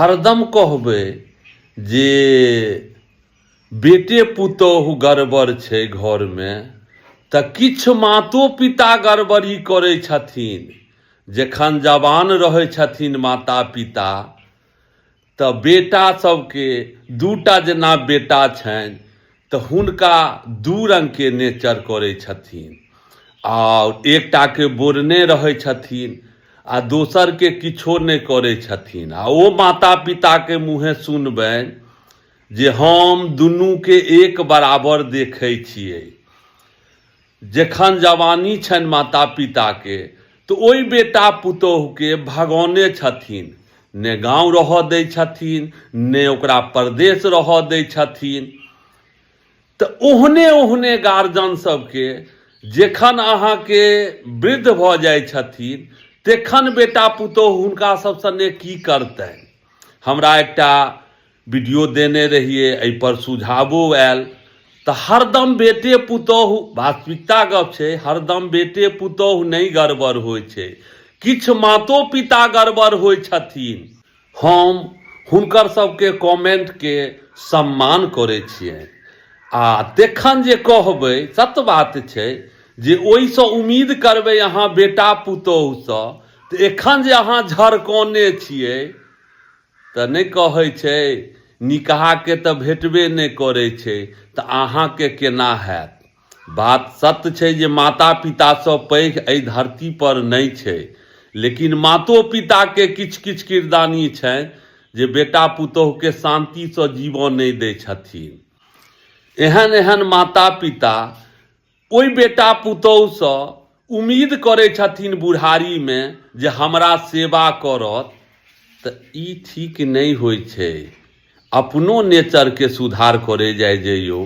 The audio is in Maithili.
हरदम कहबै जे बेटे पुतोहु गड़बड़ छै घरमे तऽ किछु मातो पिता गड़बड़ी करै छथिन। जखन जवान रहै छथिन माता पिता तऽ बेटा सबके दूटा जेना बेटा छनि तऽ हुनका दू रङ्गके नेचर करै छथिन आओर एकटाके बोरने रहै छथिन आ दोसरके किछो नहि करै छथिन आ ओ माता पिताके मुँहे सुनबनि जे हम दुनूके एक बराबर देखै छियै। जखन जवानी छनि माता पिताके तऽ ओहि बेटा पुतोहुके भगौने छथिन, ने गाँव रहऽ दै छथिन ने ओकरा परदेश रहऽ दै छथिन। तऽ ओहने ओहने गार्जियन सबके जखन अहाँके वृद्ध भऽ जाइ छथिन तखन बेटा पुतोहु हुनका सब सने की करतनि। हमरा एकटा वीडियो देने रहियै, एहिपर सुझावो आयल। तऽ हरदम बेटे पुतोहु, वास्तविकता गप छै, हरदम बेटे पुतोहु नहि गड़बड़ होइ छै, किछु मातो पिता गड़बड़ होइ छथिन। हम हुनकर सबके कमेंटके सम्मान करै छियनि आ तखन जे कहबै सत बात छै जे ओहिसँ उम्मीद करबै अहाँ बेटा पुतोहुसँ, तऽ एखन जे अहाँ झरकौने छियै तऽ नहि कहै छै निकहाके तऽ भेटबे नहि करै छै, तऽ अहाँके केना हैत। बात सत्य छै जे माता पितासँ पैघ एहि धरतीपर नहि छै, लेकिन मातो पिताके किछु किछु किरदानी छनि जे बेटा पुतोहुके शान्तिसँ जीवऽ नहि दै छथिन। एहन एहन माता पिता ओहि बेटा पुतोहुसँ उम्मीद करै छथिन बुढ़ारीमे जे हमरा सेवा करत, तऽ ई ठीक नहि होइ छै। अपनो नेचरके सुधार करै जाइ जइयौ।